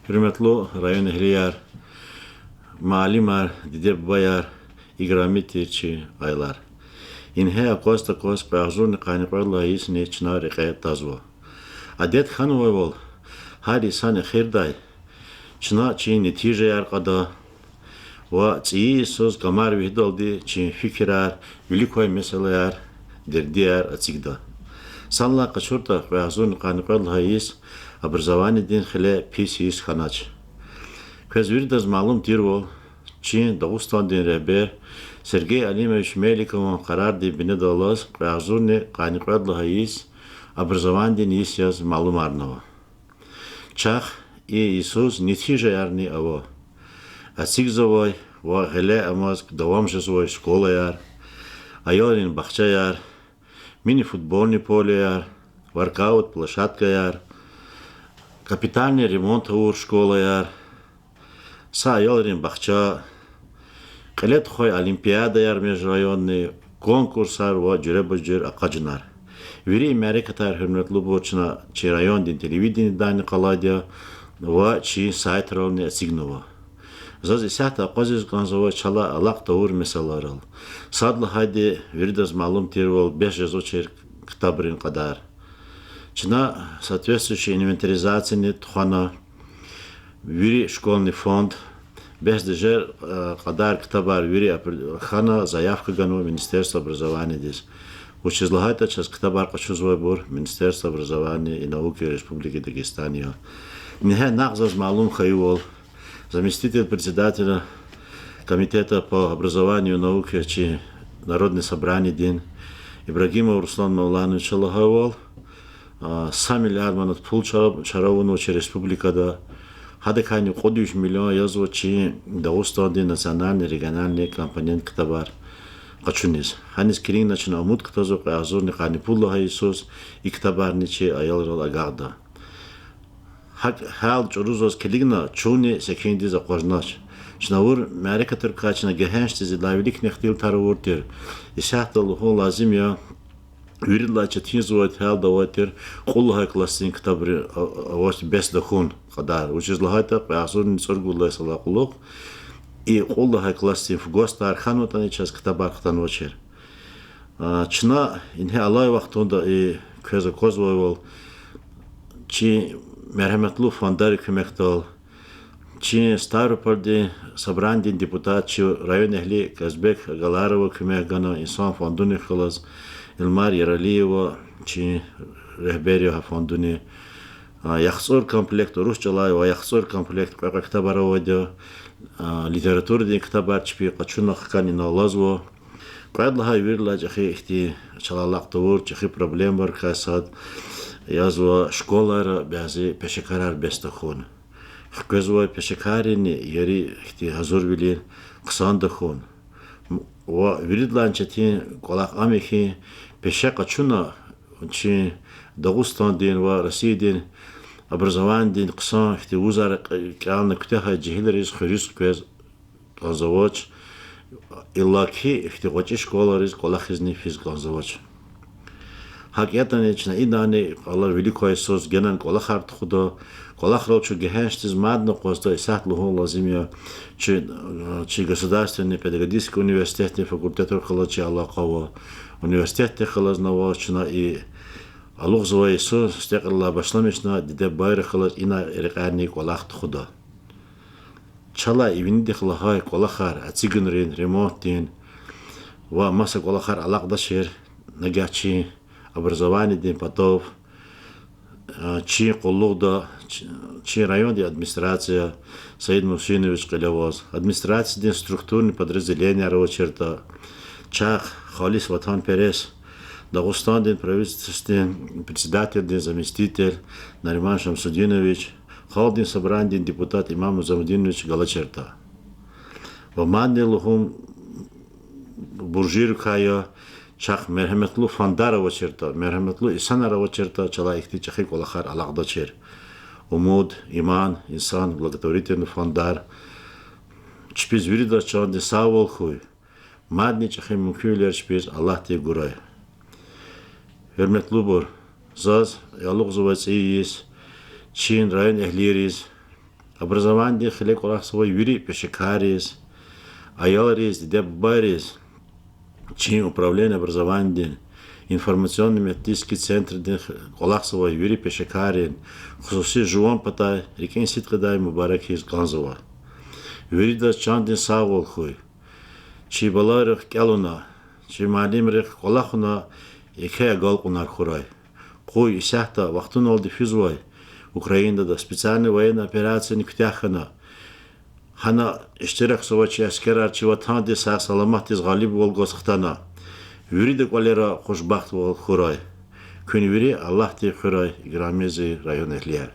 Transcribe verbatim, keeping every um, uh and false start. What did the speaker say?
Гьуьрметлу районэгьлияр, муаллимар, диде-бубаяр, играми тир чи аялар. Ингье акваз-такваз кьве агъзурни къанни кьвед йисни чна рекье тазва. Адет хьанвайвал, гьар йисан эхирдай чна чи нетижаяр кьада ва цӀийи йисуз камар вегьидалди чи фикирар, вилик квай месэлаяр, дердияр эцигда. Санлай къачуртӀа, кьве агъзурни къанни кьвед лагьай йис образованидин хиле пис йис хьанач. Квез виридаз малум тирвал, чи Дагъустандин регьбер Сергей Алимович Меликован къарардин бинедаллаз кьве агъзурни къанни кьвед лагьай йис образованидин йис яз малумарнава. Чахъ и йисуз нетижаярни ава. Эцигзавай ва гъиле амаз давам жезвай школаяр, аялрин бахчаяр, мини-футбольный полеяр, воркаут площадкаяр, капитальный ремонт авур школаяр, са аялрин бахча, кьиле тухвай олимпиадаяр, межрайонный конкурсар ва жуьреба-жуьре акъажунар. Вири мярекатар, гьуьрметлубур, чна чи райондин телевидениедайни къалайди я ва чи сайтрални эцигнава. Заз исятда акъвазиз кӀанзава чалай алакь тавур месэлайрал. Сад лагьайди, виридаз малум тирвал, бес жезвачир ктабрин кьадар. Чна соответствующий инвентаризацияни тухвана, вири школьный фонд, бес тежер, э, кьадар ктабар вири опре-, хьана, заявка ганва Министерство образованиедиз. Вучиз лагьайтӀа чаз ктабар къачузвайбур Министерство образования и науки Республики Дагестан я. Ингье накь заз малум хьайивал, заместитель председателя комитета по образованию и науке чи Народный собраниедин Ибрагимов Руслан Мавлановича лагьайвал, а, са миллиард манат пул чара-, чара авунва чи республикада. Гьадакайни кьуд виш миллион язва чи Дагъустандин национальный, региональный компонент ктабар къачуниз. Гьаниз килигна чна умуд кутазва кьве агъзурни къанни пуд лагьай йисуз и ктабарни чи аялрал агакьда. ГьакӀ гьал чӀуру заз килигна, чунни секиндиз акъвазнач. Чна авур мярекатрикай чна гегьеншдиз идалай виликни ихтилатар авур тир. Исятда лугьун лазим я, виридалай четинзавай гьалда авай тир кьуд лагьай классдин ктабри, а, авач бес тахьун кьадар. Вучиз лагьайтӀа кьве агъзурни цӀуругуд лагьай йисалай кьулухъ и кьуд лагьай классдин фу гваз тар хьанватӀани, чаз ктабар хтанвачир. А, чна ингье алай вахтунда и квез аквазвайвал, чи мергьяметлу фандарин куьмекдал, чи Ставропольдин собранидин депутат, чи районэгьли Казбек Агаларова куьмек гана, инсан фандунихъ галаз, Илмар Яралиева, чи регьбер я гьа фандунин, а, яхцӀур комплект, урус чӀалай ва яхцӀур комплект кьве-кьве ктабар авайди я, а, литературадин ктабар чпи къачуна хкана ина алазва. Кьвед лагьай виридалай чӀехи ихьтин чалай алакь тавур, чӀехи проблемайрикай сад язва школайра бязи пешекарар бес тахьун. Хквезвай пешекаррини ери ихьтин гьазурвилин хъсан тахьун. Ва виридалайни четин кӀвалах ам я хьи, пеше къачуна чи Дагъустандин ва Россиядин образованидин хъсан ихьтин вузар кӀелна куьтягьай жегьилриз хуьруьз хквез кӀанзавач, иллаки ихьтин гъвечӀи школайриз кӀвалахизни физ кӀанзавач. ГьакӀ ятӀани чна идани алай вилик квай йисуз генани кӀвалахар тухуда, кӀвалахрал чун гегьеншдиз мадни акъвазда, исятда лугьун лазим я, чи, чи государственный педагогический университетдин факультетрихъ галаз чи алакъа ава, университетдихъ галазни ава, чна и алукьзавай йисуз сифте кьилелай башламишна, диде-бубайрихъ галаз ина рекьяйни кӀвалах тухуда. Чалай винидихъ лагьай кӀвалахар, эцигунрин, ремонтдин ва маса кӀвалахар алакьдачир, нагагь чи образованидин патав, а, чи къуллугъда, чи, чи райондин администрация, Саид Мусинович кьиле аваз, администрациядин структурный подразделенияр авачиртӀа, чахъ халис ватанперес, Дагъустандин правительстводин председателдин заместитель Нариман Шамсудинович, Халкьдин Собранидин депутат Имам Низамудинович галачиртӀа. Ва мадни лугьун буржийрикай я, чахъ мергьяметлу фандар авачиртӀа, мергьяметлу инсанар авачиртӀа, чалай ихьтин чӀехи кӀвалахар алакьдачир. Умуд, иман, инсан, благотворительный фандар. Чпиз виридаз чандин сагъвал хьуй. Мадни чӀехи мумкинвилер чпиз Аллагьди гурай. Гьуьрметлубур, заз алукьзавай цӀийи йис чи районэгьлийриз, Образованидин хиле кӀвалахзавай вири пешекарриз, аялриз, диде-бубайриз, чи управление образованидин информационно-методический центрдин кӀвалахзавай вири пешекаррин, хсуси жуван патай рикӀин сидкьидай мубаракиз кӀанзава. Виридаз чандин сагъвал хьуй. Чи балайрихъ кӀелуна, чи муаллимрихъ кӀвалахуна, еке агалкьунар хьурай. Къуй исятда вахтуналди физвай Украинада специальный военный операцияни куьтягь хьана, гьана иштиракзавай чи аскерар чи Ватандиз сагъ-саламатдиз гъалибвал гваз хтана, вирида кӀвалера хушбахтвал хьурай. Куьн вири Аллагьди хуьрай, играми зи районэгьлияр.